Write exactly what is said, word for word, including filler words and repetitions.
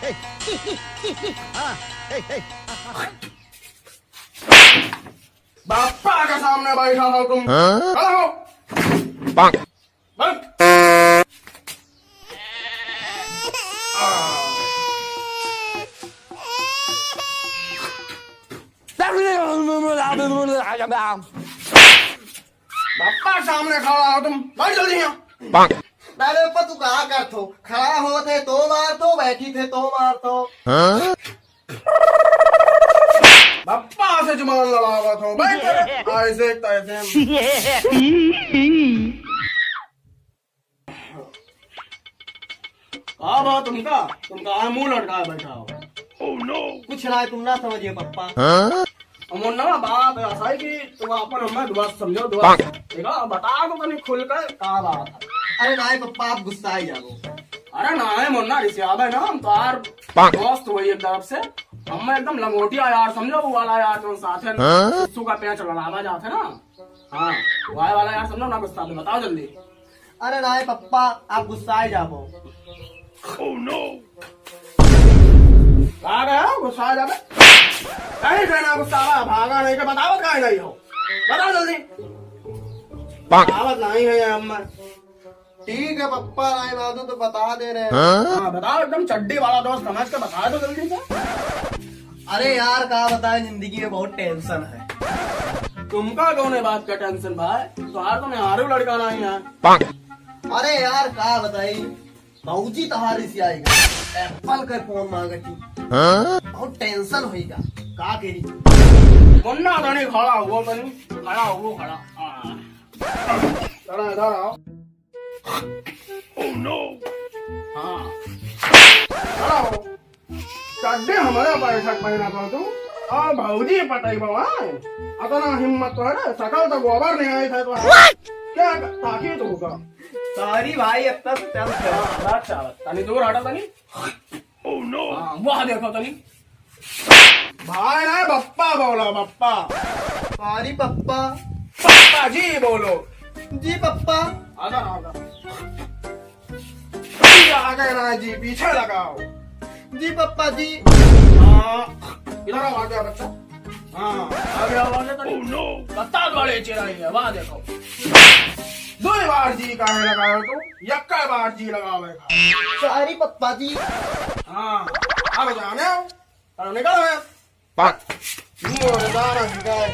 हाँ, ए, ए। बप्पा के सामने बैठा हो तुम। हाँ? खड़ा हो। पाक। बस। बप्पा सामने खड़ा हो तुम, बैठ जल्दी यहाँ। पाक। अरे पप्पा, तू का करत हो? खड़ा होत है तो मारत हो, बैठी थे तो मारत हो। हाँ? बप्पा से जुबान लड़ावत हो, बैठ कर ऐसे तैसे। का बात तुमका? तुमका आ मुंह लटकाए बैठा हो? कुछ ना है, तुम ना समझिए पप्पा। हाँ? मुन्ना, बात ऐसा है कि तुम अपन हमें दोस्त समझो, दोस्त। पाक। देखो, बता दो तनी खुल कर का बात है। अरे नाहीं पप्पा, आप गुस्सा ही जाओ। अरे नाहीं मुन्ना, रिसियाबे ना, हम तोहार पाक। दोस्त हुई एक तरफ से। हमें एकदम लंगोटिया यार समझो, वो वाला यार जो साथ है, हाँ? सुसु का पेंच लड़ावा जात है ना। हाँ, वो वाला यार समझो ना, गुस्सा में बताओ जल्दी। अरे नाहीं पप्पा, आप गुस्सा ही जाओ। का गया? गुस्सा आ जाबे? कहीं से ना गुस्सा आवा, भागा नहीं के बतावत काहे नहीं हो? बताओ जल्दी। पाक। बतावत नहीं है ये अम्मा। ठीक है पप्पा, नाहीं बात हो तो बता दे रहे हैं। हाँ? हाँ, बताओ, एकदम चड्डी वाला दोस्त समझ के बता दो जल्दी से। अरे यार, का बताए, जिंदगी में बहुत टेंशन है। तुमका कौन है बात का टेंशन भाई? तोहार तो मेहरारू लड़का नहीं है। पाक। अरे यार, का बताई, भौजी तोहार रिसियाई गा, एप्पल के फोन मांगत ही। हाँ? बहुत टेंशन होई गा, का करी? मुन्ना तनी खड़ा हुआ, तनी खड़ा हुआ, खड़ा। हाँ। खड़ा, इधर आओ। हाँ। खड़ा हो। चड्डी हमारा बैठक पहना था तू, और भौजी पटाई बा, हाँ? अतना हिम्मत तो है ना, सकल तो गोबर नहीं आई था तो। What? क्या ताकि तू का? Sorry भाई, इतना से चल। हाँ, अच्छा, तनी दूर हटा तनी। Oh no! हाँ, वहाँ देखो तनी। भाई ना, बप्पा बोलो, बप्पा। Sorry पप्पा। पप्पा जी बोलो। जी पप्पा। आजा, आजा। जी, आगे ना जी, पीछे लगाओ। जी पप्पा जी। हाँ, इधर आओ, आ गया बच्चा। हाँ, आ गया, आ गया, तनी। Oh no! बता दो, बड़े चिराई है, वहाँ देखो। दो बार जी काहे लगाओ तू? यक्का बार जी लगावे का। Sorry पप्पा जी। हाँ, अब जाने, अब निकल बे। पाक। मुर्दा रंगा है।